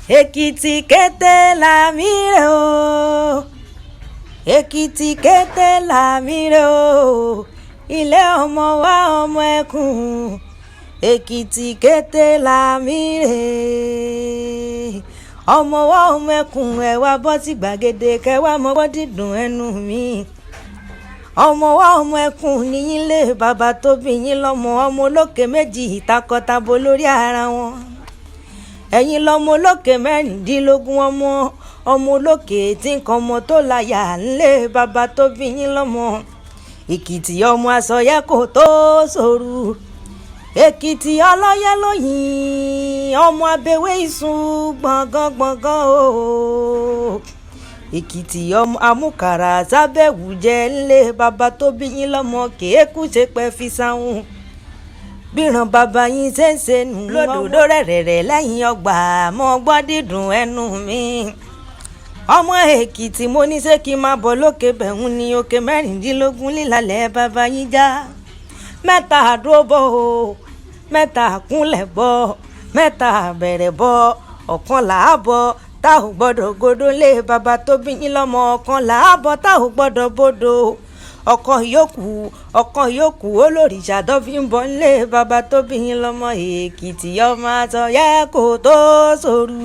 Èkìtì kété làmì rè o, Èkìtì kété làmì rè o, ilé ọmọ wa ọmọ ẹkùn. Èkìtì kété làmì rè, ọmọ wa ọmọ ẹkùn. Ẹ wá bọ́ sí gbàgede kẹwàá mọ́gbọ́n dídùn ẹnu mi. Ọmọ wa ọmọ ẹkùn níyìn lé bàbá tó bí yín lọ́mọ, ọmọ olókè méjì ìtakọtabo lórí ara wọn. Ẹ̀yin lọ́mọ olókè 16, ọmọ ọmọ olókè tí nǹkan ọmọ tó láyà ńlé bàbá tó bí yín lọ́mọ. Èkìtì ọmọ àsọyẹ kò tó sòrú, Èkìtì ọlọ́yẹ lóyìn, ọmọ abẹ́wé ìsún gbọ̀ngàn gbọ̀ngàn o. Èkìtì ọmọ amúkàrà sábẹ́wù jẹ́ ńlé bàbá tó bí yín lọ́mọ, kéékù ṣe pẹ́ fi sáhùn bíran bàbá yín ṣe ń ṣe nù. Lódòdó rẹ̀rẹ̀rẹ̀ lẹ́yìn ọgbà mọ́ gbọ́ dídùn ẹnu mi. Ọmọ Èkìtì, mo ní ṣé kí n máa bọ̀ lókè bẹ̀hún ní òkè 16 lílalẹ̀ bàbá yín já. Mẹ́ta àdúró bọ̀ o, mẹ́ta àkúnlẹ̀ bọ̀, mẹ́ta àbẹ̀rẹ̀ bọ̀, ọ̀kan làábọ̀ tá ò gbọ́dọ̀ godó lé bàbá tó bí yín lọ́mọ. Ọ̀kan làábọ̀ tá ò gbọ́dọ̀ bodò, ọ̀kan yòókù, ọ̀kan yòókù olórìṣà tó fi ń bọ̀ nílé bàbá tó bí yín lọ́mọ. Èkìtì ọmọ àtọ̀yẹ́ kò tó sòrú.